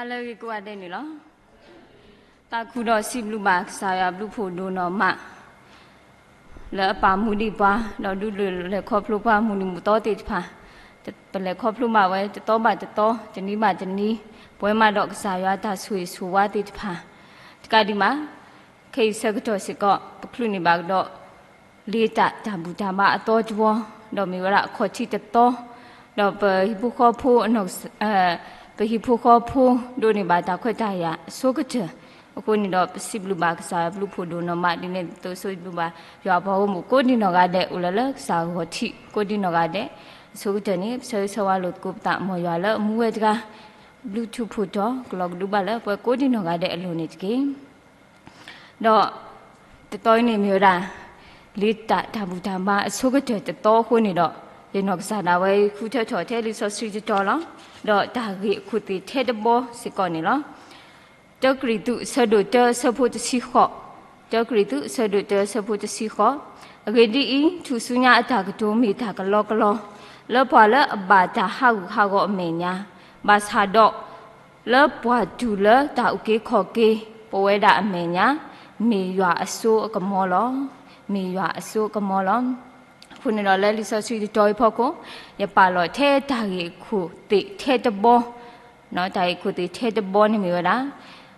အါလၢဂ့ၤကိးဂၤဒဲးန့ၣ်လီၤ. သးခုဒီးစံးဘျုးဘၣ်ကစၢ်ယွၤဘျုးဖှိၣ်ဒိၣ်နီၢ်မး လၢအပာ်မူဒံးပှၤ ဒီးဒုးလဲၤခီဖျိပှၤမုၢ်နံၤမုၢ်သီသ့ၣ်တဖၣ်, ပလဲၤခီဖျိဘၣ်ဝဲတသီဘၣ်တသီ တနံၤဘၣ်တနံၤ ပဝဲမးဒီးကစၢ်ယွၤတၢ်ဆိၣ်ဂ့ၤဆိၣ်ဝါသ့ၣ်တဖၣ် တကးဒံးဘၣ် ခဲအံၤဆၢကတီၢ်စ့ၢ်ကီး ပချုးန့ၢ်ဘၣ်ကဒီး လ့တၢ်တၢ်ဘူၣ်တၢ်ဘါအသီတဝီ, ဒီးမ့ၢ်ဝဲဒၣ်အခီၣ်ထံးတသီ, ဒီးပဟံၣ်ဖိဃီဖိအနီၢ်ကစၢ် ပဟံၣ်ဖိဃီဖိဒိးန့ၢ်ဘၣ်တၢ်ခွဲးတၢ်ယာ်အဆိကတၢၢ်, အဃိန့ၣ်ဒီးပစံးဘျုးဘၣ်ကစၢ်ယွၤဘျုးဖှိၣ်ဒိၣ်နီၢ်မး ဒ်န့ၣ်အသိးဆိၣ်ဂ့ၤဘျုးဘၣ် ယွၤအပှၤဂီၢ်မုၢ်ကိးဒံနီၢ်ဂၤဒဲး အိၣ်လၢလၢကစၢ်ဂီၤထံးကိးဒံနီၢ်ဂၤဒဲး, အဆိကတၢၢ်န့ၣ် ပဆၢဂ့ၤဆၢဝါလိာ်သကိးပသး မ်ယွၤလၢအမူဝဲတဂၤ ဘျုးထူးဖှိၣ်တီၤ ကလီၤကဒုဘၣ်လၢပှၤကိးဒံနီၢ်ဂၤဒဲးအလိၤန့ၣ်တက့ၢ်. ဒီး တသီအံၤန့ၣ်မ့ၢ်ဝဲဒၣ် လ့တၢ်တၢ်ဘူၣ်တၢ်ဘါအဆိကတၢၢ်တသီအဃိန့ၣ်ဒီး ယနီၢ်ကစၢ်ဒၣ်ဝဲဃုထၢထီၣ်ထဲလံာ်စီဆှံတတီၤလီၤ. ဒီးတၢ်ဂ့ၢ်အခိၣ်သ့ၣ်ထဲတဘီစ့ၢ်ကီးန့ၣ်လီၤ. တၢကရံၣ်သူးအဆၢဒိၣ်တၢအဆၢဖိတဆံဃိး, တၢကရံၣ်သူးအဆၢဒိၣ်တၢအဆၢဖိတဆံဃိး, အဂ့ၢ်ဒ်အံၤ, ထူၣ်စုညါအတၢ်ကတိၤမ့ၢ်တၢ်ကလီကလီ, လၢပှၤလၢအဘၣ်တၢ်ဟးဂူာ်ဟးဂီၤအမဲာ်ညါ, ဘၣ်ဆၣ်ဒီး လၢပှၤတူၢ်လၢတၢ်အုၣ်က့ၤခီၣ်က့ၤ ပဝဲဒၣ်အမဲာ်ညါ, မ့ၢ်ယွၤအစိအကမီၤလီၤ. မ့ၢ်ယွၤအစိအကမီၤလီၤ. အဃိန့ၣ်ဒီးလၢလံာ်စီဆှံတတီၤအံၤဖီခိၣ် ယပာ်လီၤထဲတၢ်ဂ့ၢ်အခိၣ်သ့ၣ်ထဲတဘီ တၢ်ဂ့ၢ်အခိၣ်သ့ၣ်ထဲတဘီန့ၣ်မ့ၢ်ဝဲဒၣ်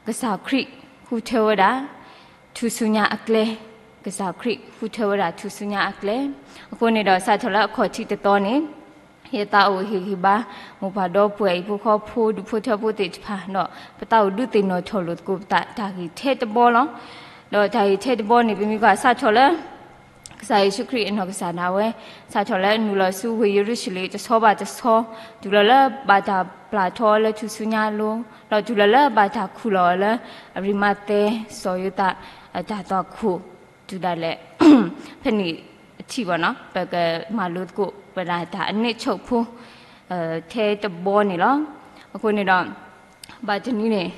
ကစၢ်ခရံာ်ဃုထၢဝဲဒၣ် ထူၣ်စုညါအကျဲ, ကစၢ်ခရံာ်ဃုထၢဝဲဒၣ်ထူၣ်စုညါအကျဲ. အဃိန့ၣ်ဒီးစးထီၣ်လၢအခီၣ်ထံးတသီန့ၣ် ယသးအိၣ်ဟ့ၣ်ဂံၢ်ဘါ မိၢ်ပၢ်ဒီပုၢ်ဝဲၢ်အံၤဖိဃီဖိ ဒူၣ်ဖိထၢဖိသ့ၣ်တဖၣ်ဒီး ပသးအိၣ်ဒုးသ့ၣ်နီၣ်ထီၣ်လိာ်သကိးပသးတၢ်ဂ့ၢ်ထဲတဘီလီၤ. ဒီးတၢ်ဂ့ၢ်ထဲတဘီန့ၣ် ပမ့ၢ်ကွၢ်စးထီၣ်လၢ ကစၢ်ယ့ၣ်ၡူးခရံာ်အနီၢ်ကစၢ်ဒၣ်ဝဲ စးထီၣ်လၢနုာ်လီၤဆူဝ့ၢ်ယရူၤၡလ့ၣ်တဆီဘၣ်တဆီ, တုၤလီၤလၢဘၣ်တၢ်ပျၢ်ထီလၢထူၣ်စုညါအလိၤ, ဒီးတုၤလီၤလၢဘၣ်တၢ်ခူၣ်လီၤအီၤလၢ အရံမၤသဲ စီၤယိၤသး အတၢ်သွၣ်ခိၣ် တုၤဒၣ်လဲာ် ဖဲန့ၣ်အထံးဘၣ်နီၤ ပကမၤလိသကိးဝဲဒၣ်တၢ်အနံၣ်အဆိဖိ ထဲတဘီန့ၣ်လီၤ. အဃိန့ၣ်ဒီး ဘၣ်တနံၤန့ၣ်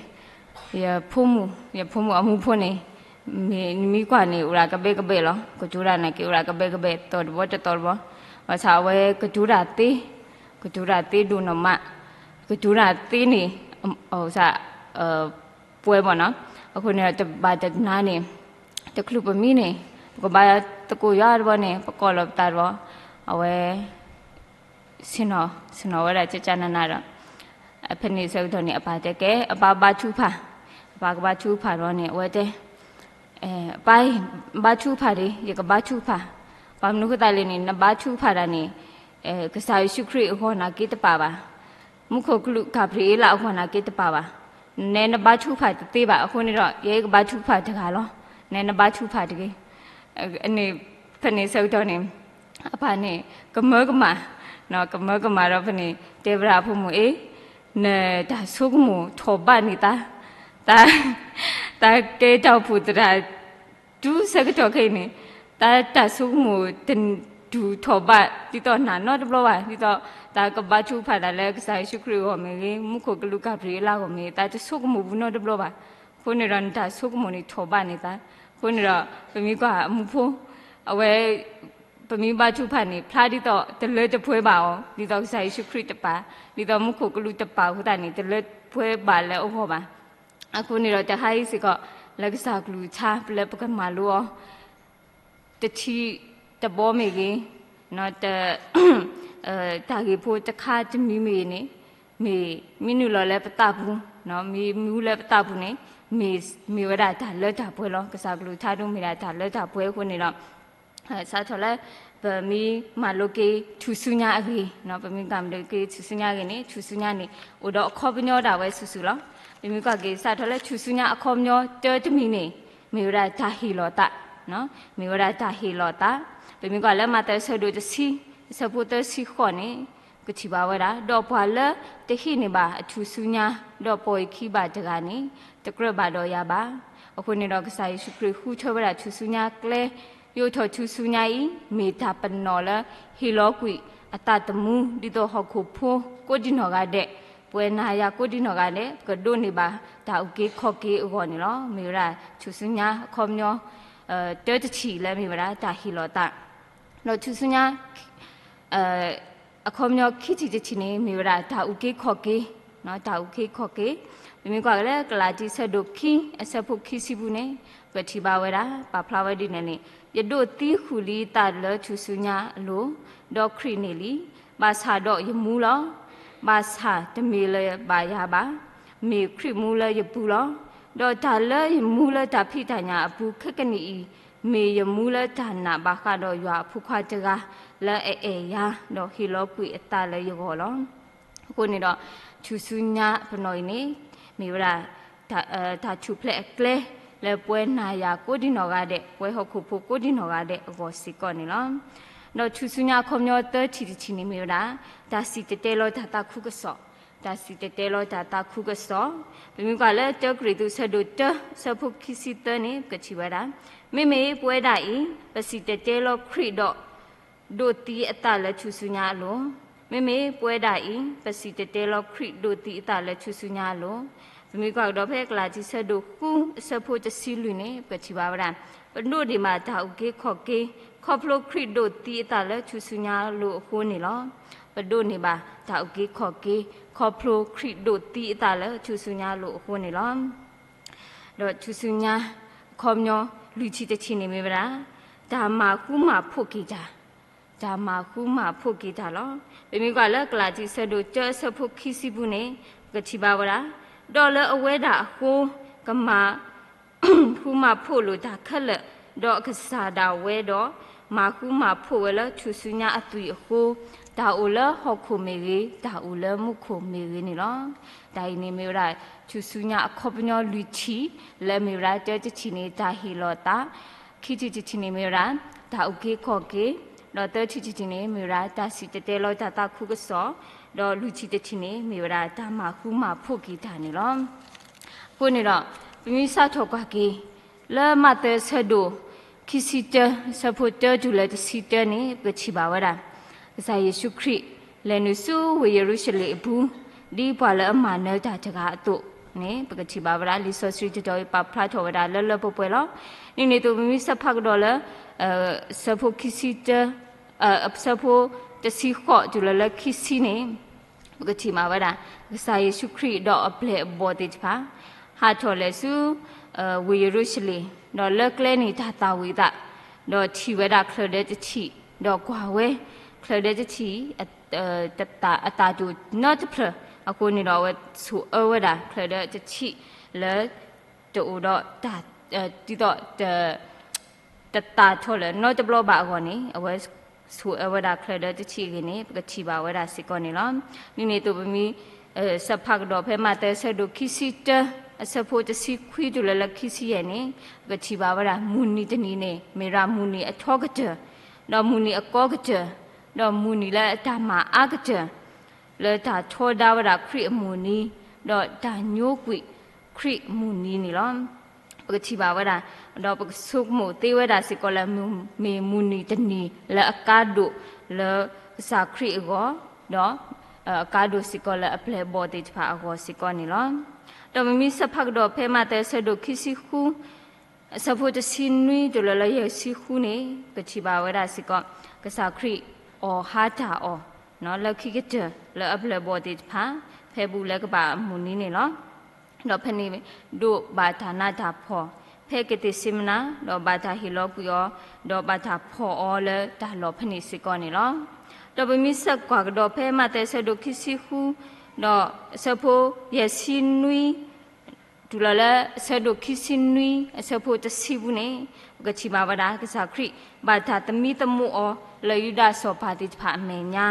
ယဖိမုၣ် ယဖိမုၣ်အမူဖိန့ၣ် မ့ၢ်နမ့ၢ်ကွၢ်န့ၣ် အိၣ်ဒၣ်ကဘဲကဘဲလီၤ. ကတိၤတၢ်နာ်က့ အိၣ်ဒၣ်ကဘဲကဘဲ သီတဘီတသီတဘီ, ဘၣ်ဆၣ်အဝဲကတိၤတၢ်သ့, ကတိၤတၢ်သ့ဒိၣ်နီၢ်မး, ကတိၤတၢ်သ့န့ၣ် အဝဲ ပှဲၤဘၣ်နီၤ. အဃိန့ၣ်ဒီးတဘၣ်တနၤန့ၣ် တချုးပမံန့ၣ် ပကဘါသကိးယွၤတဘျီန့ၣ် ပကိးလီၤပသးတဘျီ, အဝဲ ဆ့ၣ်နီၤ ဆ့ၣ်နီၤဝဲဒၣ်ကကနနဒီး ဖဲန့ၣ်ဆၢကတီၢ်န့ၣ် အပၢ်တဲကဲ အပၢ်ဘါထုကဖၣ်, အပၢ်ကဘါထုကဖၣ်တဘျီန့ၣ် အဝဲတဲ ပၢ်အံၤ ဘါထုကဖၣ်ဒံး ယကဘါထုကဖၣ်, ဘၣ်မနုၤဃိသတးလဲၣ်န့ၣ် နဘါထုကဖၣ်တၢ်န့ၣ် ကစၢ်ယ့ၣ်ၡူးခရံာ်အဂီၢ်နာ်က့တပာ်ဘၣ်, မူခိၣ်ကလူးကၤဘြံၤအ့လးအဂီၢ်နာ်က့တပာ်ဘၣ်, နဲနဘါထုကဖၣ်တသ့ဘၣ်, အဃိန့ၣ်ဒီး ယဲကဘါထုကဖၣ်တဂၤလီၤ, နဲနဘါထုကဖၣ်တဂ့ၤ. န့ၣ် ဖဲန့ၣ်ဆၢကတီၢ်န့ၣ် အပၢ်န့ၣ် ကမၢကမၣ်, ကမၢကမၣ်ဒီးဖဲန့ၣ် တဲဝဲဒၣ်အဖိမုၣ်အ့ၣ် နတၢ်ဆိကမိၣ်ထီၣ်ဘးန့ၢ်သး, တၢ် တၢ်ကဲတၢ်အိၣ်ဖှိၣ်သရၣ် တုၤဆၢကတီၢ်ခဲအံၤန့ၣ် တၢ် တၢ်ဆိကမိၣ်တတူၢ်ထီၣ်ဘး ဒ်သိးနၤနီတဘျီဘၣ်, ဒ်သိးတၢ်ကဘါထုကဖၣ်တၢ်လၢကစၢ်ယ့ၣ်ၡူးခရံာ်အဂီၢ်မ့ၢ်ဂ့ၤ, မူခိၣ်ကလူးကၤဘြံၤအ့လးအဂီၢ်မ့ၢ်ဂ့ၤ, တၢ်တဆိကမိၣ်ဘူးနီတဘျီဘၣ်. အဃိန့ၣ်ဒီးနတၢ်ဆိကမိၣ်န့ၣ်ထီၣ်ဘးန့ၢ်သး. အဃိန့ၣ်ဒီး ပမ့ၢ်ကွၢ်အမူဖိ အဝဲ ပမ့ၢ်ဘါထုကဖၣ်န့ၣ် ဖျါဒ်သိးတလၢတပှဲၤဘၣ်အီၤ, ဒ်သိးကစၢ်ယ့ၣ်ၡူးခရံာ်တပာ်, ဒ်သိးမူခိၣ်ကလူးတပာ်အဃိသတးန့ၣ် တလၢပှဲၤဘၣ်လၢအဂီၢ်ဘၣ်. အဃိန့ၣ်ဒီးတဟါအံၤစ့ၢ်ကီး လၢကစၢ်ကလုၢ်ကထါ ပလၢပကမၤလိအီၤ တထံၣ်တဘီမ့ၢ်ဂ့ၤ, တၢ်ဂ့ၢ်ဖိတခါတမံၤမ့ၢ်ဂ့ၤန့ၣ် မ့ၢ် မ့ၢ်နုာ်လီၤလၢပသးပူၤ, မ့ၢ်မံလၢပသးပူၤန့ၣ် မ့ၢ် မ့ၢ်ဝဲဒၣ်တၢ်လၢတၢ်ပှဲၤလီၤ. ကစၢ်ကလုၢ်ကထါဒိၣ်မ့ၢ်ဒၣ်တၢ်လၢတၢ်ပှဲၤအဃိန့ၣ်ဒီး စးထီၣ်လၢ ပမ့ၢ်မၤလိက့ၤထူၣ်စုညါအဂ့ၢ်, ပမ့ၢ်မၤလိက့ၤထူၣ်စုညါအဂ့ၢ်န့ၣ် ထူၣ်စုညါန့ၣ် အိၣ်ဒီးအခီပညီဒၣ်ဝဲစုာ်စုာ်လီၤ. ပမ့ၢ်ကွၢ်က့ၤစးထီၣ်လၢထူၣ်စုညါအခီပညီတၢတမံၤန့ၣ် မ့ၢ်ဝဲဒၣ်တၢ်ဟ့ၣ်လီၤသး, မ့ၢ်ဝဲဒၣ်တၢ်ဟ့ၣ်လီၤသး. ပမ့ၢ်ကွၢ်လၢမးသဲအဆၢဒိၣ်တဆံ အဆၢဖိသၢဆံဃိးန့ၣ် ကထံၣ်ဘၣ်ဝဲဒၣ် ဒီးပှၤလၢတဟ့ၣ်န့ၢ်ဘၣ်အထူၣ်စုညါ ဒီးပိာ်ယခံဘၣ်တဂၤန့ၣ် တကြၢးဘၣ်ဒီးယၤဘၣ်. အဃိန့ၣ်ဒီးကစၢ်ယ့ၣ်ၡူးခရံာ်ဃုထၢဝဲဒၣ်ထူၣ်စုညါကျဲ ယအိးထီၣ်ထူၣ်စုညါအံၤ မ့ၢ်တၢ်ပနီၣ်လၢဟ့ၣ်လီၤကွံာ်အသးသမူ ဒ်သိးဟီၣ်ခိၣ်ဖိကိးဒံနီၢ်ဂၤဒဲး, ပဝဲနၤယၤကိးဒံနီၢ်ဂၤဒဲး ပကဒိးန့ၢ်ဘၣ်တၢ်အုၣ်က့ၤခီၣ်က့ၤအဂီၢ်န့ၣ်လီၤ. မ့ၢ်ဝဲဒၣ်ထူၣ်စုညါအခီပညီ တၢတထံၣ်လၢမ့ၢ်ဝဲဒၣ်တၢ်ဟ့ၣ်လီၤသး, ဒီးထူၣ်စုညါ အခီပညီခံထံၣ်တထံၣ်န့ၣ် မ့ၢ်ဝဲဒၣ်တၢ်အုၣ်က့ၤခီၣ်က့ၤ တၢ်အုၣ်က့ၤခီၣ်က့ၤ, ပမ့ၢ်ကွၢ်က့ၤလၢကလၤတံ ဆၢဒိၣ်ခံ အဆၢဖိခံဆံပူၤန့ၣ် ပကထံၣ်ဘၣ်ဝဲဒၣ် ပာ်ဖျါဝဲဒ်န့ၣ်န့ၣ်, ယဒိးသံဃုာ်လံယသးလၢထူၣ်စုညါအလိၤ, ဒီးခရံာ်န့ၣ်လံ, ဘၣ်ဆၣ်ဒီးယမူလီၤ. ဘၣ်ဆၣ်တမ့ၢ်လၢၤဘၣ်ယၤဘၣ်, မ့ၢ်ခရံာ်မူလၢယပူၤလီၤ. ဒီးတၢ်လၢယမူလၢတၢ်ဖံးတၢ်ညၣ်အပူၤခဲကနံၣ်အံၤ, မ့ၢ်ယမူလၢတၢ်နာ်ဘၣ်ဃးဒီးယွၤအဖိခွါတဂၤ လၢအအဲၣ်ယၤ, ဒီးဟ့ၣ်လီၤကွံာ်အသးလၢယဂီၢ်လီၤ. အဃိန့ၣ်ဒီး ထူၣ်စုညါပနီၣ်အံၤန့ၣ် မ့ၢ်ဝဲဒၣ် တၢ်ထူၣ်ဖျဲးအကျဲ လၢပဝဲနၤယၤကိးဒံနီၢ်ဂၤဒဲး, ပဝဲဟီၣ်ခိၣ်ဖိကိးဒံနီၢ်ဂၤဒဲးအဂီၢ်စ့ၢ်ကီးန့ၣ်လီၤ. ဒီးထူၣ်စုညါအခီပညီသၢထံၣ်တထံၣ်န့ၣ်မ့ၢ်ဝဲဒၣ် တၢ်စံၣ်တဲၤတဲလီၤတၢ်သးခုကစီၣ်, တၢ်စံၣ်တဲၤတဲလီၤတၢ်သးခုကစီၣ်, ပမ့ၢ်ကွၢ်လၢတၢကရံၣ်သူး ဆၢဒိၣ်တၢ ဆၢဖိခံဆံသၢန့ၣ် ပကထံၣ်ဝဲဒၣ်, မ့မ့ၢ်ပဝဲဒၣ်အံၤ ပစံၣ်တဲၤတဲလီၤခရံာ်ဒီး ဒိးသံအသးလၢထူၣ်စုညါအလိၤ, မ့မ့ၢ်ပဝဲဒၣ်အံၤ ပစံၣ်တဲၤတဲလီၤခရံာ်ဒိးသံအသးလၢထူၣ်စုညါအလိၤ, ပမ့ၢ်ကွၢ်ကဒီးဖဲကလၤတံ ဆၢဒိၣ်ဃု အဆၢဖိတဆံလွံၢ်န့ၣ် ပကထံၣ်ဘၣ်ဝဲဒၣ်, ပဒိးန့ၢ်ဘၣ်တၢ်အုၣ်က့ၤခီၣ်က့ၤ ခီဖျိခရံာ်ဒိးသံအသးလၢထူၣ်စုညါအလိၤအဃိန့ၣ်လီၤ. ပဒိးန့ၢ်ဘၣ်တၢ်အုၣ်က့ၤခီၣ်က့ၤ ခီဖျိခရံာ်ဒိးသံအသးလၢထူၣ်စုညါအလိၤအဃိန့ၣ်လီၤ. ဒီးထူၣ်စုညါ အခီပညီ လွံၢ်ထံၣ်တထံၣ်န့ၣ်မ့ၢ်ဝဲဒၣ်, တၢ်မၤဃူမၤဖိးက့ၤတၢ်, တၢ်မၤဃူမၤဖိးက့ၤတၢ်လီၤ. ပမ့ၢ်ကွၢ်လၢကလၤတံ ဆၢဒိၣ်တၢ အဆၢဖိခံဆံပူၤန့ၣ် ပကထံၣ်ဘၣ်ဝဲဒၣ်, ဒီးလၢအဝဲဒၣ်အဃိ ကမၤ ဃူမၤဖိးလိာ်တၢ်ခဲလၢာ်, ဒီးအကစၢ်ဒၣ်ဝဲဒီး မၤဃူမၤဖိးဝဲလၢထူၣ်စုညါအသွံၣ်အဃိ, တၢ်အိၣ်လၢဟီၣ်ခိၣ်မ့ၢ်ဂ့ၤ, တၢ်အိၣ်လၢမူခိၣ်မ့ၢ်ဂ့ၤန့ၣ်လီၤ. တၢ်အံၤန့ၣ်မ့ၢ်ဝဲဒၣ် ထူၣ်စုညါအခီပညီလွံၢ်ထံၣ်, လၢအမ့ၢ်ဝဲဒၣ်တၢတထံၣ်န့ၣ် တၢ်ဟ့ၣ်လီၤသး, ခံထံၣ်တထံၣ်န့ၣ်မ့ၢ်ဝဲဒၣ် တၢ်အုၣ်က့ၤခီၣ်က့ၤ, ဒီးသၢထံၣ်တထံၣ်န့ၣ် မ့ၢ်ဝဲဒၣ်တၢ်စံၣ်တဲၤတဲလီၤတၢ်သးခုကစီၣ်, ဒီးလွံၢ်ထံၣ်တထံၣ်န့ၣ် မ့ၢ်ဝဲဒၣ်တၢ်မၤဃူမၤဖိးက့ၤတၢ်န့ၣ်လီၤ. အဃိန့ၣ်ဒီး ပမ့ၢ်စးထီၣ်ကွၢ်က့ၤ လၢမးသဲဆၢဒိၣ် ခံဆံတၢ ဆၢဖိတၢတုၤလၢတဆံတၢန့ၣ် ပကထံၣ်ဘၣ်ဝဲဒၣ် ကစၢ်ယ့ၣ်ၡူးခရံာ် လဲၤနုာ်ဆူဝ့ၢ်ယရူၤၡလ့ၣ်အပူၤ ဒ်ပှၤလၢအမၤနၢၤတၢ်တဂၤအသိးန့ၣ် ပကထံၣ်ဘၣ်ဝဲဒၣ် လံာ်စီဆှံတတီၤအံၤပာ်ဖျါထီၣ်ဝဲဒၣ်လၢလၢပှဲၤပှဲၤလီၤ. န့ၣ်န့ၣ်အသိး ပမ့ၢ်ဆၢဖးကဒီးလၢ ဆၢဖိခံဆံတၢ ဆၢဖိတဆံဃိးတုၤလၢလၢခံဆံန့ၣ် ပကထံၣ်ဘၣ်ဝဲဒၣ် ကစၢ်ယ့ၣ်ၡူးခရံာ်ဒီးအပျဲၢ်အဘီၣ်သ့ၣ်တဖၣ် ဟးထီၣ်လဲၤဆူ ဝ့ၢ်ယရူၤၡလ့ၣ်, ဒီးလၢကျဲန့ၣ်တၢ်သၣ်ဝံၤသး, ဒီးထံၣ်ဝဲဒၣ်ချၢဒၢတထံၣ်, ဒီးကွၢ်ဝဲ ချၢဒၢတထံၣ် အသၣ်တအိၣ်နီတဖျၢၣ်, အဃိန့ၣ်ဒီးအဝဲဆိၣ်အၢဝဲဒၣ်ချၢဒၢတထံၣ်လၢ တအိၣ်ဒီးတၢ် ဒ်သိး တသၣ်ထီၣ်လၢၤနီတဘျီဘၣ်အဂီၢ်န့ၣ် အဝဲဆိၣ်အၢဝဲဒၣ်ချၢဒၢတထံၣ်အဂ့ၢ်န့ၣ် ပကထံၣ်ဘၣ်ဝဲဒၣ်စ့ၢ်ကီးန့ၣ်လီၤ. ဒ်န့ၣ်အသိးပမ့ၢ် ဆၢဖးကဒီးဖဲမးသဲဆၢဒိၣ်ခံဆံတၢ အဆၢဖိတဆံခွံတုၤလၢလၢခံဆံယဲၢ်န့ၣ် ပကထံၣ်ဘၣ်ဝဲဒၣ် မုၢ်နံၤတနံၤန့ၣ် မ့ၢ်ဝဲဒၣ်မုၢ်နံၤအထီကတၢၢ်, ဒီးမုၢ်နံၤအကီကတၢၢ်, ဒီးမုၢ်နံၤလၢအတၢ်မၤအါကတၢၢ် လၢတၢ်ထီဒါဝဲဒၣ်ခရံာ်အမုၢ်နံၤ, ဒီးတၢ်ညိကွံာ်ခရံာ်မုၢ်နံၤန့ၣ်လီၤ. ပကထံၣ်ဘၣ်ဝဲဒၣ်, ဒီးပကဆိကမိၣ်သ့ဝဲဒၣ်စ့ၢ်ကီးလၢ မ့ၢ်မုၢ်နံၤတနံၤလၢအကါဒိၣ်လၢကစၢ်ခရံာ်အဂီၢ်, ဒီးအကါဒိၣ်စ့ၢ်ကီးလၢအပျဲၢ်အဘီၣ်သ့ၣ်တဖၣ်အဂီၢ်စ့ၢ်ကီးန့ၣ်လီၤ. ဒီးပမ့ၢ်ဆၢဖးကဒီးဖဲမးသဲဆၢဒိၣ်ခံဆံဃု အဆၢဖိတဆံနွံတုၤလၢလၢယဲၢ်ဆံဃုန့ၣ် ပထံၣ်ဘၣ်ဝဲဒၣ်စ့ၢ်ကီး ကစၢ်ခရံာ်အီၣ်ဟါတၢ်အီၣ် လၢခံကတၢၢ်လၢအပျဲၢ်အဘီၣ်သ့ၣ်တဖၣ် ဖဲဘူၣ်လၢကဘၣ်အမုၢ်နံၤန့ၣ်လီၤ. ဒီးဖဲန့ၣ်ဒိးဘၣ်တၢ်နးတၢ်ဖှီၣ် ဖဲကသ့ၣ်စ့မနၤ ဒီးဘၣ်တၢ်ဟ့ၣ်လီၤကွံာ်အီၤ ဒီးဘၣ်တၢ်ဖီၣ်အီၤလၢတၢ်လီၢ်ဖဲန့ၣ်စ့ၢ်ကီးန့ၣ်လီၤ. ဒီးပမ့ၢ်ဆၢကွၢ်ကဒီးဖဲမးသဲဆၢဒိၣ်ခံဆံဃု ဒီးအဆၢဖိယဲၢ်ဆံနွံ တုၤလီၤလၢအဆၢဒိၣ်ခံဆံနွံ အဆၢဖိတဆံပူၤန့ၣ် ပကထံၣ်ဘၣ်ဝဲဒၣ် ကစၢ်ခရံာ် ဘၣ်တၢ်သမံသမိးအီၤလၢယူဒၤစီၤပၤသ့ၣ်တဖၣ်အမဲာ်ညါ,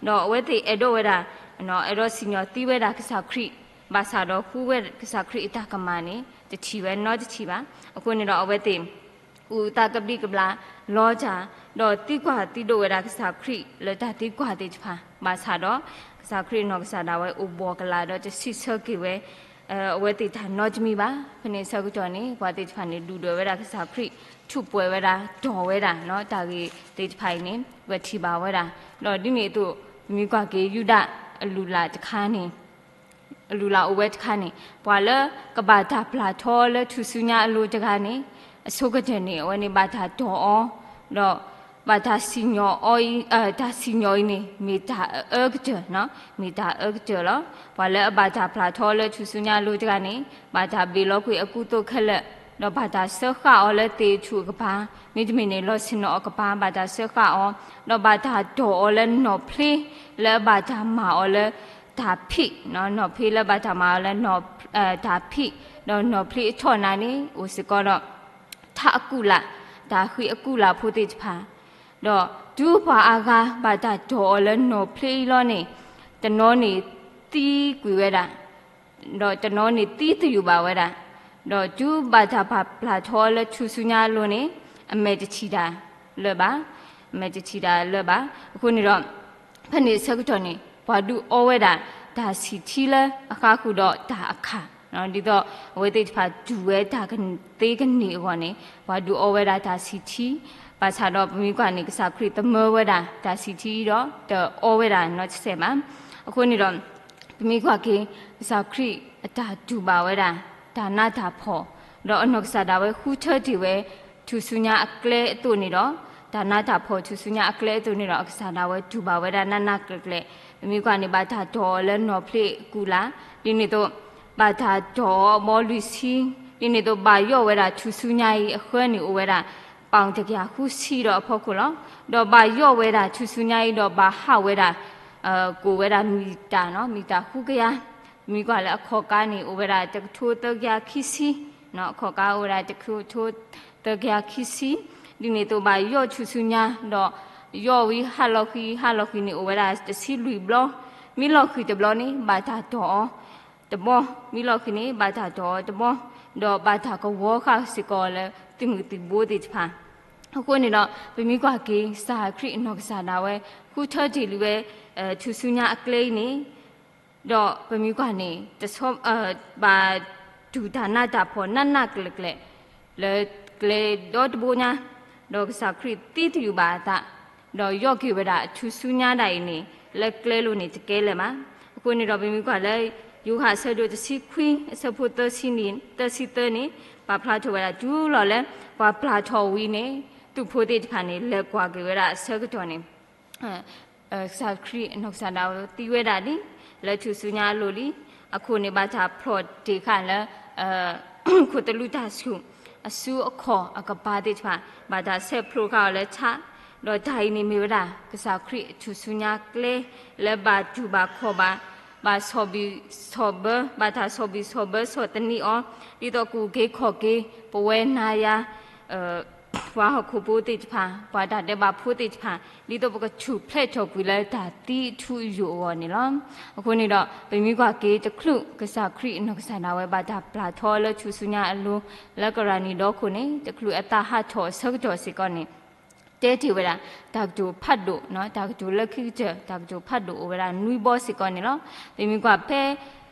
ဒီးအဝဲသ့ၣ်အဲၣ်ဒိးဝဲဒၣ်, အဲၣ်ဒိးစံၣ်ညီၣ်သံဝဲဒၣ်ကစၢ်ခရံာ်, ဘၣ်ဆၣ်ဒီးဃုဝဲကစၢ်ခရံာ်အတၢ်ကမၣ်န့ၣ် တထံၣ်ဝဲနီတထံၣ်ဘၣ်. အဃိန့ၣ်ဒီးအဝဲသ့ၣ် အုၣ်သးကဘျံးကဘျၣ်လီၤတၢ်, ဒီးသံကွၢ်သံဒိးဝဲဒၣ်ကစၢ်ခရံာ်လၢတၢ်သံကွၢ်သ့ၣ်တဖၣ်, ဘၣ်ဆၣ်ဒီး ကစၢ်ခရံာ်အနီၢ်ကစၢ်ဒၣ်ဝဲအိၣ်ဘှီၣ်ကလာ်ဒီးတစံးဆၢက့ၤဝဲ အဝဲသ့ၣ်တၢ်နီတမံၤဘၣ်. ဖဲန့ၣ်ဆၢကတီၢ်န့ၣ် ပှၤသ့ၣ်တဖၣ်န့ၣ် ဒုၣ်ဒွဲၣ်ဝဲဒၣ်ကစၢ်ခရံာ်, ထူးပှဲၤဝဲဒၣ်, တီၢ်ဝဲဒၣ်, တၢ်ဂ့ၢ်သ့ၣ်တဖၣ်အံၤန့ၣ် ပထံၣ်ဘၣ်ဝဲဒၣ်. ဒီးဒ်န့ၣ်အသိး ပမ့ၢ်ကွၢ်က့ၤယူဒၤအလုၢ်အလၢ်တခါန့ၣ် အလုၢ်အလၢ်အိၣ်ဝဲတခါန့ၣ် ပှၤလၢကဘၣ်တၢ်ပျၢ်ထီလၢထူၣ်စုညါအလိၤတဂၤန့ၣ် အဆိကတၢၢ်န့ၣ် အဝဲန့ၣ်ဘၣ်တၢ်တီၢ်အီၤ, ဒီး ဘၣ်တၢ်စံၣ်ညီၣ်အီၤအံၤ, တၢ်စံၣ်ညီၣ်အံၤန့ၣ် မ့ၢ်တၢ်အအၢကတၢၢ်, မ့ၢ်တၢ်အအၢကတၢၢ်လီၤ. ပှၤလၢအဘၣ်တၢ်ပျၢ်ထီအီၤလၢထူၣ်စုညါအလိၤတဂၤန့ၣ် ဘၣ်တၢ်ဘ့ၣ်လီၤကွံာ်အကူအသိးခဲလၢာ်, ဒီးဘၣ်တၢ်စၢဃာ်အီၤလၢသ့ၣ်ထူၣ်အကပၤ, မ့တမ့ၢ်န့ၣ် လီၤဆ့ၣ်နီၤအကပၤ ဘၣ်တၢ်စၢဃာ်အီၤ, ဒီးဘၣ်တၢ်တီၢ်အီၤလၢနီၣ်ဖျ့ လၢအဘၣ်တၢ်မၤအီၤလၢတၢ်ဖံး, နီၣ်ဖျ့လၢဘၣ်တၢ်မၤအီၤလၢတၢ်ဖံး, ဒီးနီၣ်ဖျ့အထီၣ်နၤန့ၣ် အိၣ်စ့ၢ်ကီးဒီး ထးအကူၣ်လာ်, တၢ်ဃံအကူၣ်လာ်ဖိသ့ၣ်တဖၣ်, ဒီးတုၤပှၤအါဂၤဘၣ်တၢ်တီၢ်အီၤလၢနီၣ်ဖျ့အံၤလီၤန့ၣ်, တနီၤန့ၣ်သံကွံာ်ဝဲဒၣ်, ဒီးတနီၤန့ၣ်သံသယုၢ်ဘၣ်ဝဲဒၣ်, ဒီးတုၤဘၣ်တၢ်ပာ်ပျၢ်ထီအီၤလၢထူၣ်စုညါအလိၤန့ၣ်, အမဲာ်တထံၣ်တၢ်လၢၤဘၣ်, အမဲာ်တထံၣ်တၢ်လၢၤဘၣ်. အဃိန့ၣ်ဒီး ဖဲန့ၣ်အဆၢကတီၢ်န့ၣ် ပှၤဒုးအီဝဲဒၣ်တၢ်ဆံၣ်ထံလၢအဃါဃုာ်ဒီးတၢ်အခၣ်, ဒ်သိးအဝဲသ့ၣ်တဖၣ်တူၢ်ဝဲတၢ်သ့ကန့ၢ်အဂီၢ်န့ၣ် ပှၤဒုးအီဝဲဒၣ်တၢ်ဆံၣ်ထံ, ဘၣ်ဆၣ်ဒီးပမ့ၢ်ကွၢ်န့ၣ် ကစၢ်ခရံာ်သမၢဝဲဒၣ်တၢ်ဆံၣ်ထံဒီးတအီဝဲဒၣ်နီတစဲးဘၣ်. အဃိန့ၣ်ဒီး ပမ့ၢ်ကွၢ်က့ၤ ကစၢ်ခရံာ်အတၢ်တူၢ်ဘၣ်ဝဲဒၣ် တၢ်နးတၢ်ဖှီၣ်, ဒီးအနီၢ်ကစၢ်ဒၣ်ဝဲဃုထၢတ့ၢ်ဝဲ ထူၣ်စုညါအကျဲအသိးန့ၣ်ဒီး, တၢ်နးတၢ်ဖှီၣ်ထူၣ်စုညါအကျဲအသိးန့ၣ်ဒီး အကစၢ်ဒၣ်ဝဲတူၢ်ဘၣ်ဝဲဒၣ်နးနးကျဲၤကျဲၤ, ပမ့ၢ်ကွၢ်န့ၣ် ဘၣ်တၢ်တီၢ်အီၤလၢနီၣ်ဖျ့အကူၣ်လာ်, ဒ်န့ၣ်အသိး ဘၣ်တၢ်တီၢ်အီၤအဘီလွံၢ်ဆံ, ဒ်န့ၣ်အသိးဘၣ်ယီၣ်ဝဲဒၣ်ထူၣ်စုညါအံၤအဃၢန့ၣ်အိၣ်ဝဲဒၣ် ပီၣ်တကယၤဃုဆံဒီးအဖီခိၣ်လီၤ. ဒီးဘၣ်ယီၣ်ဝဲဒၣ်ထူၣ်စုညါအံၤဒီးဘၣ်ဟးဝဲဒၣ် ကိၣ်ဝဲဒၣ်မံၣ်တၢ်နီၤ, မံၣ်တၢ်ဃုကယၤ, ပမ့ၢ်ကွၢ်လၢအခီၣ်ကါန့ၣ် အိၣ်ဝဲဒၣ်တကထိသၢကယၤခံဆံ, အခီၣ်ကါအိၣ်ဝဲဒၣ်တကထိသၢကယၤခံဆံ, ဒ်န့ၣ်အသိးဘၣ်ယီၣ်ထူၣ်စုညါ, ဒီးယီၣ်ဝံၤဟးလီၤဃံၤ, ဟးလီၤဃံၤန့ၣ်အိၣ်ဝဲဒၣ်တဆံလွံၢ်ဘျီ, မ့ၢ်လီၤဃံၤတဘျီန့ၣ် ဘၣ်တၢ်တီၢ်အီၤတဘီ, မ့ၢ်လီၤဃံၤန့ၣ် ဘၣ်တၢ်တီၢ်အီၤတဘီ, ဒီးဘၣ်တၢ်ကဝီၤဃာ်စ့ၢ်ကီးလၢသုးမုၢ်သံၣ်ဘိသ့ၣ်တဖၣ်. အဃိန့ၣ်ဒီး ပမ့ၢ်ကွၢ်က့ၤ ကစၢ်ခရံာ်အနီၢ်ကစၢ်ဒၣ်ဝဲ ဃုထၢတ့ၢ်လံဝဲ ထူၣ်စုညါအကျဲအံၤန့ၣ်, ဒီးပမ့ၢ်ကွၢ်န့ၣ် တဆီ ဘၣ်တူၢ်တၢ်နးတၢ်ဖှီၣ်နးနးကျဲၤကျဲၤ လၢကျဲဒီတဘိညါ, ဒီးကစၢ်ခရံာ်သံသယုၢ်ဘၣ်အသး, ဒီးယီၣ်က့ၤဝဲဒၣ်ထူၣ်စုညါဒၣ်အံၤန့ၣ် လၢကျဲလိၤန့ၣ်တကဲလၢၤဘၣ်. အဃိန့ၣ်ဒီးပမ့ၢ်ကွၢ်လၢ ယိၤဟၣ်အဆၢဒိၣ်တဆံခွံ အဆၢဖိသၢဆံန့ၣ်, သၢဆံသၢန့ၣ် ပာ်ဖျါထီၣ်ဝဲဒၣ်တုၤလီၤလၢ ပှၤပျၢ်ထီၣ်ဝံၤန့ၣ် သုးဖိသ့ၣ်တဖၣ်န့ၣ် လဲၤကွၢ်က့ၤဝဲဒၣ်အဆၢကတီၢ်န့ၣ် ကစၢ်ခရံာ်အနီၢ်ကစၢ်ဒၣ်ဝဲသံဝဲဒၣ်လံ, လၢထူၣ်စုညါအလိၤလံ, အခိၣ်န့ၣ်ဘၣ်တၢ်ဖျိးတ့ၢ်ဃာ်လၢ ခိၣ်သလုးတၢ်ဆူၣ် အစုအခီၣ်အကပၤသ့ၣ်တဖၣ် ဘၣ်တၢ်ဆဲးဖျိးဃာ်အီၤလၢထး, ဒီးတၢ်အံၤန့ၣ်မ့ၢ်ဝဲဒၣ် ကစၢ်ခရံာ်အထူၣ်စုညါကျဲ လၢဘၣ်တူၢ်ဘၣ်ခီၣ်ဘၣ်, ဘၣ်ဆီၣ်ဘံၣ်ဆီၣ်ဘၢ, ဘၣ်တၢ်ဆီၣ်ဘံၣ်ဆီၣ်ဘၢဆီၣ်သနံးအီၤ, ဒ်သိးကအိၣ်က့ၤခီၣ်က့ၤ ပဝဲနၤယၤ ပှၤဟီၣ်ခိၣ်ဖိသ့ၣ်တဖၣ်, ပှၤတၢ်ဒဲးဘးဖိသ့ၣ်တဖၣ်, ဒ်သိးပကထူၣ်ဖျဲးထီၣ်ကွံာ်လၢတၢ်သံအထူအယိာ်အဂီၢ်န့ၣ်လီၤ. အဃိန့ၣ်ဒီး ပမ့ၢ်ကွၢ်က့ၤတချုး ကစၢ်ခရံာ်အနီၢ်ကစၢ်ဒၣ်ဝဲ ဘၣ်တၢ်ပျၢ်ထီလၢထူၣ်စုညါအလိၤ လၢကရၤနံၣ်ဒီခိၣ်န့ၣ် တချုးအသးဟးထီၣ်အဆၢကတီၢ်စ့ၢ်ကီးန့ၣ် တဲတ့ၢ်ဝဲဒၣ် တၢ်ကတိၤဖးဒိၣ်, တၢ်ကတိၤလၢခံကတၢၢ် တၢ်ကတိၤဖးဒိၣ်အိၣ်ဝဲဒၣ်နွံဘီစ့ၢ်ကီးန့ၣ်လီၤ. ပမ့ၢ်ကွၢ်ဖဲ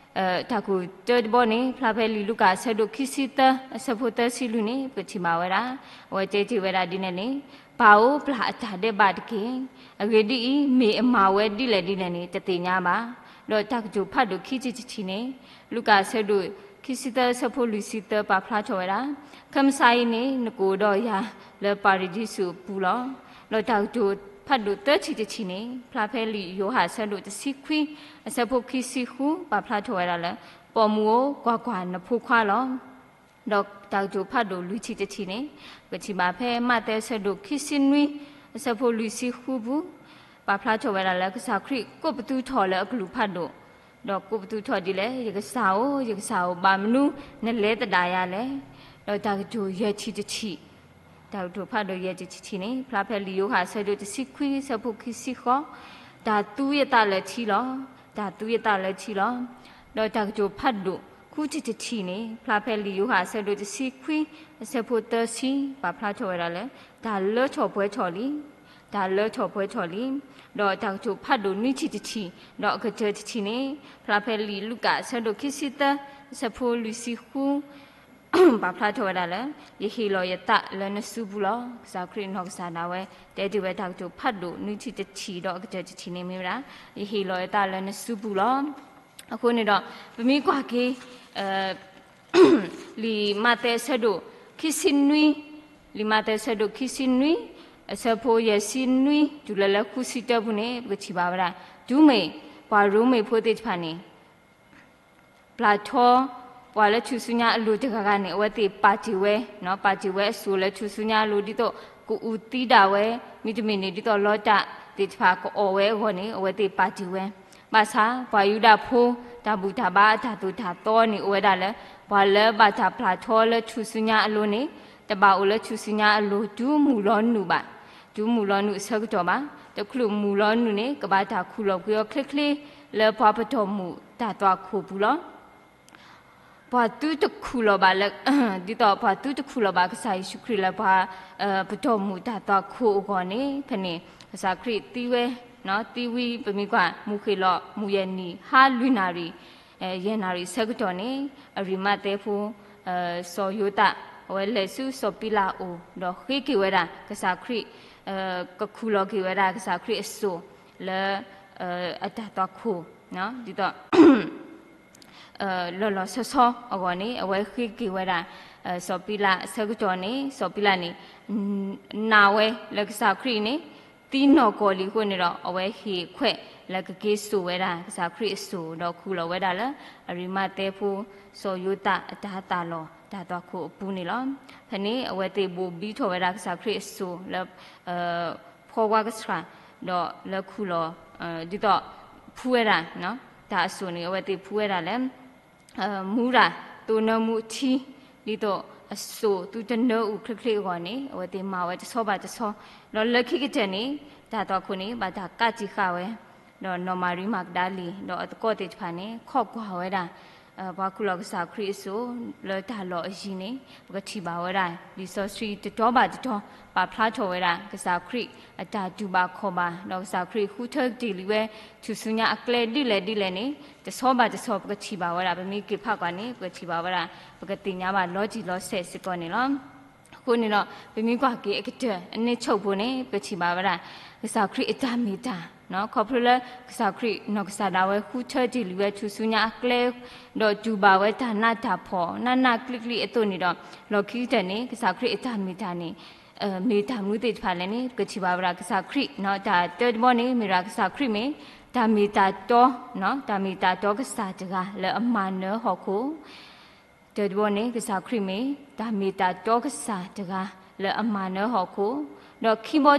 တၢ်ကူၣ်တၢတဘီန့ၣ် ဖျါဖဲလံာ်လူၤကၣ်အဆၢဒိၣ်ခံဆံသၢ အဆၢဖိသၢဆံလွံၢ်န့ၣ် ပကထံၣ်ဘၣ်ဝဲဒၣ် အဝဲတဲတ့ၢ်ဝဲဒၣ်ဒ်လဲၣ်န့ၣ်, ပၢ်ဧၢ, ပျၢ်အတၢ်ဒဲးဘးတက့ၢ်. အဂ့ၢ်ဒ်အံၤ, မ့ၢ်အမၤဝဲဒ်လဲၣ်ဒ်လဲၣ်န့ၣ် တသ့ၣ်ညါဘၣ်. ဒီးတၢ်ကတိၤဖးဒိၣ်ခံထံၣ်တထံၣ်န့ၣ် လူၤကၣ်အဆၢဒိၣ်ခံဆံသၢ အဆၢဖိလွံၢ်ဆံသၢ ပာ်ဖျါထီၣ်ဝဲဒၣ်, ခဲမုၢ်ဆါအံၤန့ၣ် နကအိၣ်ဒီးယၤလၢပၤရဒံစူးအပူၤလီၤ. ဒီးတၢ်ကတိၤဖးဒိၣ်သၢထံၣ်တထံၣ်န့ၣ် ဖျါဖဲလံာ်ယိၤဟၣ်အဆၢဒိၣ်တဆံခွံ အဆၢဖိခံဆံဃု ပာ်ဖျါထီၣ်ဝဲဒၣ်လၢ, ပိာ်မုၣ်ဧၢ, ကွၢ်ကွၢ်, နဖိခွါလီၤ. ဒီးတၢ်ကတိၤဖးဒိၣ်လွံၢ်ထံၣ်တထံၣ်န့ၣ် ပထံၣ်ဘၣ်ဖဲမးသဲအဆၢဒိၣ်ခံဆံနွံ အဆၢဖိလွံၢ်ဆံဃုပူၤ, ပာ်ဖျါထီၣ်ဝဲဒၣ်လၢ ကစၢ်ခရံာ်ကိးပသူထီၣ်လၢအကလုၢ်ဖးဒိၣ်, ဒီးကိးပသူထီၣ်ဒ်လဲၣ်, ယကစၢ်ဧၢ, ယကစၢ်ဧၢ, ဘၣ်မနုၤနလဲၤသဒၣ်ယၤလဲၣ်. ဒီးတၢ်ကတိၤယဲၢ်ထံၣ်တထံၣ် တၢ်ကတိၤဖးဒိၣ်ယဲၢ်ထံၣ်တထံၣ်န့ၣ် ဖျါဖဲလံာ်ယိၤဟၣ်အဆၢဒိၣ်တဆံခွံ အဆၢဖိခံဆံဃိး, တၢ်သူယသးလၢထံလီၤ. တၢ်သူယသးလၢထံလီၤ. ဒီးတၢ်ကတိၤဖးဒိၣ်ဃုထံၣ်တထံၣ်န့ၣ် ဖျါဖဲလံာ်ယိၤဟၣ်အဆၢဒိၣ်တဆံခွံ အဆၢဖိသၢဆံ ပာ်ဖျါထီၣ်ဝဲဒၣ်လၢ တၢ်လၢထီၣ်ပှဲၤထီၣ်လံ, တၢ်လၢထီၣ်ပှဲၤထီၣ်လံ. ဒီးတၢ်ကတိၤဖးဒိၣ်နွံထံၣ်တထံၣ် ဒီးအကတၢၢ်တထံၣ်န့ၣ် ဖျါဖဲလံာ်လူၤကၣ်အဆၢဒိၣ်ခံဆံသၢ အဆၢဖိလွံၢ်ဆံဃု ပာ်ဖျါထီၣ်ဝဲဒၣ်လၢ ယဟ့ၣ်လီၤယသးလၢနစုပူၤလီၤ. ကစၢ်ခရံာ်အနီၢ်ကစၢ်ဒၣ်ဝဲ တဲတ့ၢ်ဝဲတၢ်ကတိၤဖးဒိၣ်နွံထံၣ်တထံၣ် ဒီးအကတၢၢ်တထံၣ်န့ၣ်မ့ၢ်ဝဲဒၣ် ယဟ့ၣ်လီၤယသးလၢနစုပူၤလီၤ. အဃိန့ၣ်ဒီး ပမ့ၢ်ကွၢ်က့ၤ လံာ်မးသဲအဆၢဒိၣ်ခံဆံနွံ, လံာ်မးသဲအဆၢဒိၣ်ခံဆံနွံ အဆၢဖိယဲၢ်ဆံနွံ တုၤလၢလၢဃုဆံတၢပူၤန့ၣ် ပကထံၣ်ဘၣ်ဝဲဒၣ် တုၤမ့ၢ်ပှၤရိမ့ၤဖိသ့ၣ်တဖၣ်န့ၣ် ပျၢ်ထီ ပှၤလၢထူၣ်စုညါအလိၤတဂၤဂၤန့ၣ် အဝဲသ့ၣ်ပာ်တ့ၢ်ဝဲ, ပာ်တ့ၢ်ဝဲအစိၣ်လၢထူၣ်စုညါအလိၤ ဒ်သိးကအုၣ်သံဒၣ်ဝဲ, မ့တမ့ၢ်န့ၣ် ဒ်သိးလီတၢ်သ့ၣ်တဖၣ်ကအီၣ်ဝဲအဂီၢ်န့ၣ် အဝဲသ့ၣ်ပာ်တ့ၢ်ဝဲ. ဘၣ်ဆၣ်ပှၤယူဒၤဖိ တၢ်ဘူၣ်တၢ်ဘါအတၢ်သိၣ်တၢ်သီန့ၣ် အိၣ်ဝဲဒၣ်လၢ ပှၤလၢဘၣ်တၢ်ပျၢ်ထီလၢထူၣ်စုညါအလိၤန့ၣ် တဘၣ်အိၣ်လၢထူၣ်စုညါအလိၤ တုၤမုၢ်လီၤနုာ်ဘၣ်, တုၤမုၢ်လီၤနုာ်အဆၢကတီၢ်ဘၣ်. တချုးမုၢ်လီၤနုာ်န့ၣ် ကဘၣ်တၢ်ခူၣ်လီၤကွံာ်အီၤချ့ချ့ လၢပှၤပတီၢ်မုၢ်တၢ်သွၣ်ခိၣ်ပူၤလီၤ. ပှၤသုတခူၣ်လီၤဘၣ်လၢ, ဒ်သိးပှၤသုတခူၣ်လီၤဘၣ်ကစၢ်ယ့ၣ်ၡူးခရံာ်လၢပှၤ ပတီၢ်မုၢ်တၢ်သွၣ်ခိၣ်အဂီၢ်န့ၣ် ဖဲန့ၣ် ကစၢ်ခရံာ်သံဝဲ, သံဝံၤ ပမ့ၢ်ကွၢ် မုၢ်ဃ့ၢ်လီၤ မုၢ်ယဲၢ်နံၤ ဟါလွံၢ်နၣ်ရံၣ်, ယဲၢ်နၣ်ရံၣ်ဆၢကတီၢ်န့ၣ် အရံးမးသဲဖိ စီၤယိၤသး အဝဲလဲၤဆူစီၤပံလးအအိၣ် ဒီးဃ့က့ၤဝဲဒၣ်ကစၢ်ခရံာ်, ကခူၣ်လီၤက့ၤဝဲဒၣ်ကစၢ်ခရံာ်အစိၣ်လၢ အတၢ်သွၣ်ခိၣ်, ဒ်သိး လီၤလီၤဆီဆီအဂီၢ်န့ၣ် အဝဲဃ့က့ၤဝဲဒၣ် စီၤပံလးအဆၢကတီၢ်န့ၣ် စီၤပံလးန့ၣ် နာ်ဝဲလၢကစၢ်ခရံာ်န့ၣ် သံနီၢ်ကီၢ်လံအဃိန့ၣ်ဒီး အဝဲဟ့ၣ်ခွဲးလၢကက့ၤစိာ်ဝဲဒၣ် ကစၢ်ခရံာ်အစိၣ် ဒီးခူၣ်လီၤဝဲဒၣ်လၢ အရံးမးသဲဖိ စီၤယိၤသးအတၢ်သးလီၤ တၢ်သွၣ်ခိၣ်အပူၤန့ၣ်လီၤ. ဖဲန့ၣ် အဝဲသ့ၣ်ဘိၣ်ဘံထီၣ်ဝဲဒၣ်ကစၢ်ခရံာ်အစိၣ်လၢ ဖှီၣ်ဝါကဆှၣ် ဒီးလၢခူၣ်လီၤ ဒ်သိး ဖှူဝဲဒၣ် တၢ်အစိၣ်န့ၣ် အဝဲသ့ၣ်ဖှူဝဲဒၣ်လၢ မူရၤ သိနၢမူထံ ဒ်သိးအစိၣ်သုတနၢအုၣ်ချ့ချ့အဂီၢ်န့ၣ် အဝဲသ့ၣ်မၤဝဲတဆီဘၣ်တဆီ, ဒီးလၢခံကတၢၢ်န့ၣ် တၢ်သွၣ်ခိၣ်န့ၣ် ဘၣ်တၢ်ကးတံာ်ဃာ်ဝဲ, ဒီးနီၢ်မၤရံမၤကဒၤလံၣ် ဒီးအသကိးသ့ၣ်တဖၣ်န့ၣ် ခိးကွၢ်ဝဲဒၣ် ပှၤခူၣ်လီၤကစၢ်ခရံာ်အစိၣ်လၢတၢ်လီၢ်အယံၤန့ၣ် ပကထံၣ်ဘၣ်ဝဲဒၣ် လံာ်စီဆှံတတီၤဘၣ်တတီၤ ပာ်ဖျါထီၣ်ဝဲဒၣ် ကစၢ်ခရံာ်အတၢ်တူၢ်ဘၣ်ခီၣ်ဘၣ် ဒီးကစၢ်ခရံာ်ဃုထၢကတ့ၢ်လံဝဲ ထူၣ်စုညါအကျဲဒ်လဲၣ်ဒ်လဲၣ်န့ၣ် တဆီဘၣ်တဆီပကထံၣ်ဘၣ်ဝဲဒၣ် ပမ့ၢ်က့ၤဖးကွၢ်န့ၣ် ပကထံၣ်ဘၣ်ဝဲဒၣ် ပကသ့ၣ်ညါဘၣ်လီၤတံၢ်လီၤဆဲးစ့ၢ်ကီးန့ၣ်လီၤ. အဃိန့ၣ်ဒီး ပမ့ၢ်ကွၢ်က့ၤအကတၢၢ်အနံၣ်ဆိၣ်ဖိန့ၣ် ပထံၣ်ဘၣ်ဝဲဒၣ် ကစၢ်ခရံာ်အတၢ်မ့ၢ်တၢ်, ခီဖျိလၢ ကစၢ်ခရံာ်နီၢ်ကစၢ်ဒၣ်ဝဲဃုထၢတ့ၢ်လံဝဲထူၣ်စုညါအကျဲ ဒီးတူၢ်ဘၣ်ဝဲတၢ်နးတၢ်ဖှီၣ် နးနးကျံးကျံးအသိးန့ၣ်ဒီး လီၢ်ခံကတၢၢ်န့ၣ် ကစၢ်ခရံာ်အတၢ်မ့ၢ်တၢ်န့ၣ် မ့ၢ်တၢ်မနုၤသ့ၣ်တဖၣ်လဲၣ်န့ၣ် ပကထံၣ်ဘၣ်ဝဲဒၣ်ကစၢ်ခရံာ် တၢ်တၢတဘီန့ၣ် မ့ၢ်ဝဲဒၣ်ကစၢ်ခရံာ်မ့ၢ် တၢ်မ့ၢ်တၢ်တီ, တၢ်မ့ၢ်တၢ်တီကစၢ်တဂၤလၢအမၤနၢၤဟီၣ်ခိၣ် တၢတဘီန့ၣ် ကစၢ်ခရံာ်မ့ၢ် တၢ်မ့ၢ်တၢ်တီကစၢ်တဂၤလၢအမၤနၢၤဟီၣ်ခိၣ်, ဒီးခံဘီတ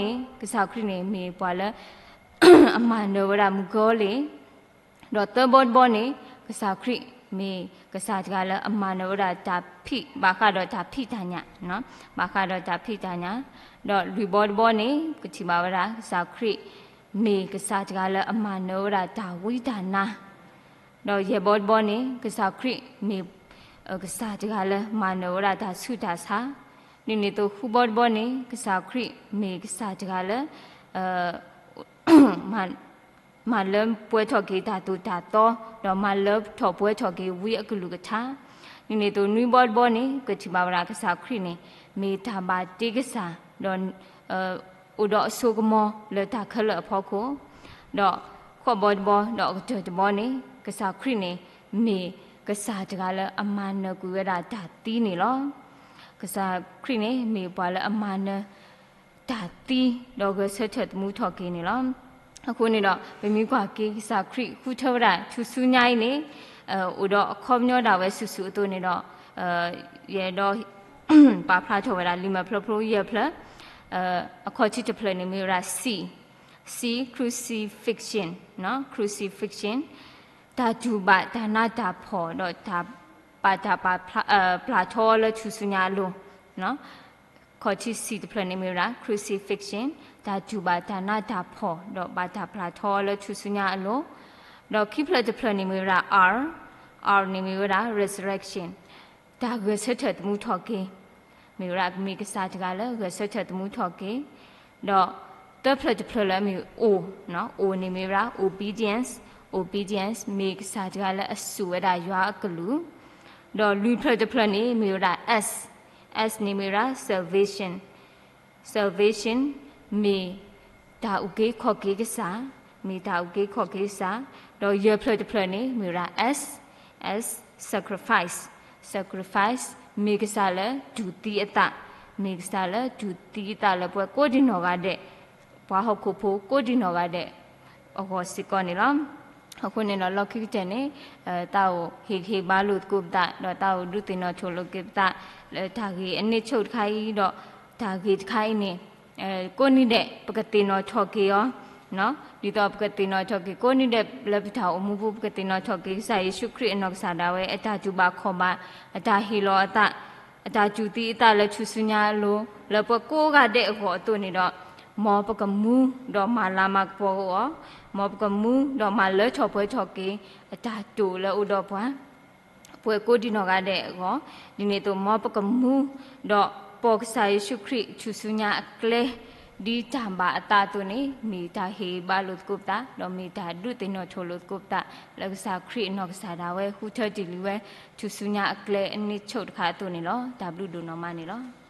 ဘီန့ၣ် ကစၢ်ခရံာ်န့ၣ်မ့ၢ်ပှၤလၢ အမၤနၢၤဝဲဒၣ်မုၣ်ကီၤလံၢ်, ဒီးသၢဘီတဘီန့ၣ် ကစၢ်ခရံာ်မ့ၢ်ကစၢ်တဂၤလၢအမၤနၢၤဝဲဒၣ်တၢ်ဖံး ဘၣ်ဃးဒီးတၢ်ဖံးတၢ်ညၣ်, ဘၣ်ဃးဒီးတၢ်ဖံးတၢ်ညၣ်, ဒီးလွံၢ်ဘီတဘီန့ၣ် ပကထံၣ်ဘၣ်ဝဲဒၣ် ကစၢ်ခရံာ်မ့ၢ်ကစၢ်တဂၤလၢအမၤနၢၤဝဲဒၣ်တၢ်ဝံတၢ်နါ ဒီးယဲၢ်ဘီတဘီန့ၣ် ကစၢ်ခရံာ်မ့ၢ် ကစၢ်တဂၤလၢမၤနၢၤဝဲဒၣ်တၢ်ဆူးတၢ်ဆါ, ဒ်န့ၣ်အသိးဃုဘီတဘီန့ၣ် ကစၢ်ခရံာ်မ့ၢ်ကစၢ်တဂၤလၢ မၤလၢပှဲၤထီၣ်က့ၤတၢ်သိၣ်တၢ်သီ, ဒီးမၤလၢထီၣ်ပှဲၤထီၣ်က့ၤဝံအကလုၢ်ကထါ, ဒ်န့ၣ်အသိးနွံဘီတဘီန့ၣ် ပကထံၣ်ဘၣ်ဝဲဒၣ်ကစၢ်ခရံာ်န့ၣ် မ့ၢ်တၢ်ဘၣ်တ့ကစၢ်, ဒီး အိၣ်ဒီးအစိကမီၤလၢတၢ်ခဲလၢာ်အဖီခိၣ်, ဒီးဃိးဘီတဘီ ဒီးအကတၢၢ်တဘီန့ၣ် ကစၢ်ခရံာ်န့ၣ် မ့ၢ်ကစၢ်တဂၤလၢအမၤနၢၤကွံာ်ဝဲဒၣ်တၢ်သံန့ၣ်လီၤ. ကစၢ်ခရံာ်န့ၣ် မ့ၢ်ပှၤလၢအမၤနၢၤ တၢ်သံ ဒီးဂဲၤဆၢထၢၣ်သမူထီၣ်က့ၤန့ၣ်လီၤ. အဃိန့ၣ်ဒီး ပမ့ၢ်ကွၢ်က့ၤ ကစၢ်ခရံာ်ဃုထၢဝဲဒၣ် ထူၣ်စုညါအံၤန့ၣ် အိၣ်ဒီးအခီပညီဒၣ်ဝဲစုာ်စုာ်အသိးန့ၣ်ဒီး ယအဲၣ်ဒိး ပာ်ဖျါထီၣ်ဝဲဒၣ် လံာ်မဲာ်ဖျၢဖျၢယဲၢ်ဖျၢၣ်, အခီၣ်ထံးတဖျၢၣ်န့ၣ်မ့ၢ်ဝဲဒၣ် C, C, crucifixion, crucifixion, တၢ်တူၢ်ဘၣ်တၢ်နးတၢ်ဖှီၣ် ဒီးတၢ်ဘၣ်တၢ်ပာ်ပျၢ်ထီလၢထူၣ်စုညါအလိၤ, ခီၣ်ထံး C တဖျၢၣ်န့ၣ်မ့ၢ်ဝဲဒၣ် crucifixion, တၢ်တူၢ်ဘၣ်တၢ်နးတၢ်ဖှီၣ် ဒီးဘၣ်တၢ်ပျၢ်ထီလၢထူၣ်စုညါအလိၤ, ဒီးခံဖျၢၣ်တဖျၢၣ်န့ၣ်မ့ၢ်ဝဲဒၣ် R, R န့ၣ်မ့ၢ်ဝဲဒၣ် resurrection, တၢ်ဂဲၤဆၢထၢၣ်သမူထီၣ်က့ၤ, မ့ၢ်ဝဲဒၣ်မ့ၢ်ကစၢ်တဂၤလၢဂဲၤဆၢထၢၣ်သမူထီၣ်က့ၤ, ဒီးသၢဖျၢၣ်တဖျၢၣ်လၢအမ့ၢ် O, O န့ၣ်မ့ၢ်ဝဲဒၣ် obedience, obedience မ့ၢ်ကစၢ်တဂၤလၢအစိာ်ဝဲဒၣ်ယွၤအကလုၢ်, ဒီးလွံၢ်ဖျၢၣ်တဖျၢၣ်န့ၣ်မ့ၢ်ဝဲဒၣ် S, S န့ၣ်မ့ၢ်ဝဲဒၣ် salvation, salvation မ့ၢ်တၢ်အုၣ်က့ၤခီၣ်က့ၤကစၢ်, မ့ၢ်တၢ်အုၣ်က့ၤခီၣ်က့ၤကစၢ်, ဒီးယဲၢ်ဖျၢၣ်တဖျၢၣ်န့ၣ်မ့ၢ်ဝဲဒၣ် S, S sacrifice, sacrifice မ့ၢ်ကစၢ်လၢတူၢ်သံအသး, မ့ၢ်ကစၢ်လၢတူၢ်သံအသးလၢပှၤကိးဒံနီၢ်ဂၤဒဲး, ပှၤဟီၣ်ခိၣ်ဖိကိးဒံနီၢ်ဂၤဒဲးအဂီၢ်စ့ၢ်ကီးန့ၣ်လီၤ. အဃိန့ၣ်ဒီး လီၢ်ခံကတၢၢ်န့ၣ် တၢ်အိၣ်ဟ့ၣ်ဂံၢ်ဟ့ၣ်ဘါလိာ်သကိးပသး ဒီးတၢ်အိၣ်ဒုးသ့ၣ်နီၣ်ထီၣ်လိာ်က့ၤပသး လၢတၢ်ဂ့ၢ်အန့ၣ်ဆိၣ်တခါအံၤဒီး တၢ်ဂ့ၢ်တခါအံၤန့ၣ် ကိးနံၤဒဲး ပကသ့ၣ်နီၣ်ထီၣ်က့ၤအီၤ ဒ်သိးပကသ့ၣ်နီၣ်ထီၣ်က့ၤ ကိးနံၤဒဲးလၢပတၢ်အိၣ်မူပူၤ ပကသ့ၣ်နီၣ်ထီၣ်က့ၤ ကစၢ်ယ့ၣ်ၡူးခရံာ်အနီၢ်ကစၢ်ဒၣ်ဝဲ အတၢ်တူၢ်ဘၣ်ခီၣ်ဘၣ်, အတၢ်ဟ့ၣ်လီၤအသး, အတၢ်တူၢ်သံအသးလၢထူၣ်စုညါအလိၤ လၢပှၤကိးဂၤဒဲးအဂီၢ်အသိးန့ၣ်ဒီး, မ်ပကမူဒီးမၤလၤမၤကပီၤအီၤ, မ်ပကမူဒီးမၤလၢထီၣ်ပှဲၤထီၣ်က့ၤ အတၢ်တိာ်လၢအိၣ်ဒီးပှၤ ပှၤကိးဒံနီၢ်ဂၤဒဲးအဂီၢ်, ဒ်န့ၣ်အသိး မ်ပကမူဒီးပိာ်ကစၢ်ယ့ၣ်ၡူးခရံာ်ထူၣ်စုညါအကျဲ ဒ်တၢ်ဘၣ်အသးအသိးန့ၣ် မ့ၢ်တၢ်ဟ့ၣ်ဂံၢ်ဟ့ၣ်ဘါလိာ်သကိးပသး ဒီးမ့ၢ်တၢ်ဒုးသ့ၣ်နီၣ်ထီၣ်လိာ်သကိးပသး လၢကစၢ်ခရံာ်အနီၢ်ကစၢ်ဒၣ်ဝဲ ဃုထၢတ့ၢ်လံဝဲ ထူၣ်စုညါအကျဲအန့ၣ်ဆိၣ်တခါအသိးန့ၣ်လီၤ. တၢ်ဘျုးဒိၣ်နီၢ်မးန့ၣ်လီၤ.